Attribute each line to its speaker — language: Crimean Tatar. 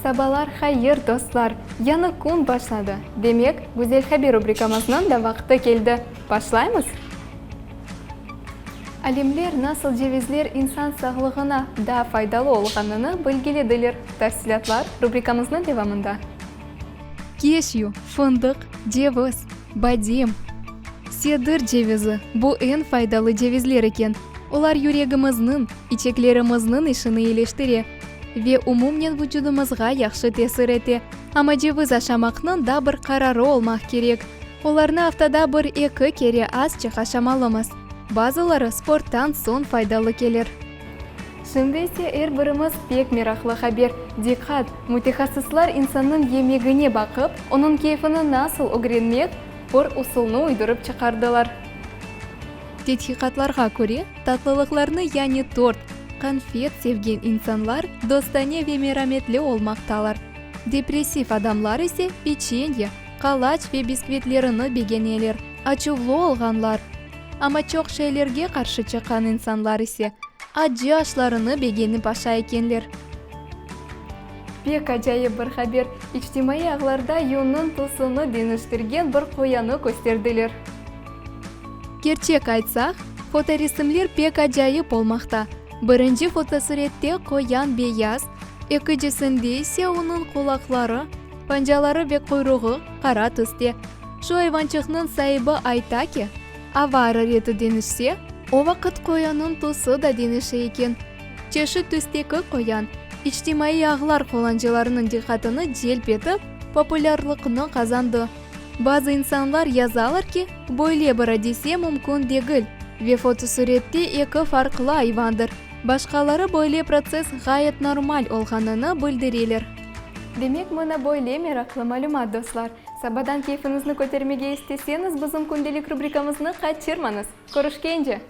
Speaker 1: Sabalar hayır, dostlar! Yañı kün başladı. Demek, Güzel haber rubrikamıznıñ da vaqtı keldi. Başlaymız! Alimler nasıl cevizler insan sağlığına daa faydalı olğanını bilgilediler. Tafsilâtlar rubrikamıznıñ devamında. Keşyu, fındıq, ceviz, badem, sedir cevizi, bu eñ faydalı cevizler eken. Olar yüregimizniñ, içeklerimizniñ işini iyileştire ve umumnen vucudımızğa yahşı tesir ete. Amma ceviz aşamaqnıñ da bir qararı olmaq kerek. Olarnı aftada bir-eki kere azçıq aşamalımız. Bazıları sporttan soñ faydalı kelir. Şimdi ise er birimiz pek meraqlı haber. Diqqat! Mütehassıslar insannıñ yemegine baqıp, onıñ keyfini nasıl ögrenmek bir usulnı uydurıp çıqardılar. Tedqiqatlarğa köre, tatlılıqlarnı, yani tort, qanfet sevgen insanlar dostane ve merametli olmaqtalar. Depressiv adamlar ise peçenye, qalaç ve biskvitlerini begeneler. Açuvlı olğanlar, amma çoq şeylerge qarşı çıqqan insanlar ise accı aşlarını begenip aşay ekenler. Pek acayip bir haber, içtimaiy ağlarda yunniñ tüsüni deñiştirgen bir qoyanı kösterdiler. Kerçek aytsaq, fotoresimler pek acayip olmaqta. Birinci fotosurette qoyan beyaz, ekincisinde ise onıñ qulaqları, pancaları ve quyruğı qara tüste. Şu ayvançıqnıñ saibi ayta ki, ava arareti deñişse, o vaqıt qoyannıñ tüsü da deñişe eken. Çeşit tüsteki qoyan, içtimaiy ağlar qullancılarınıñ diqqatını celp etip, populârlıqnı qazandı. Bazı insanlar yazalar ki, böyle bir adise mümkün degil ve fotosurette eki farqlı ayvandır. Başqaları böyle protsess ğayet normal olğanını bildireler. Demek, mına böyle meraqlı malümat, dostlar. Sabadan keyfiñizni kötermege isteseñiz, bizim kündelik rubrikamıznı qaçırmañız. Körüşkence!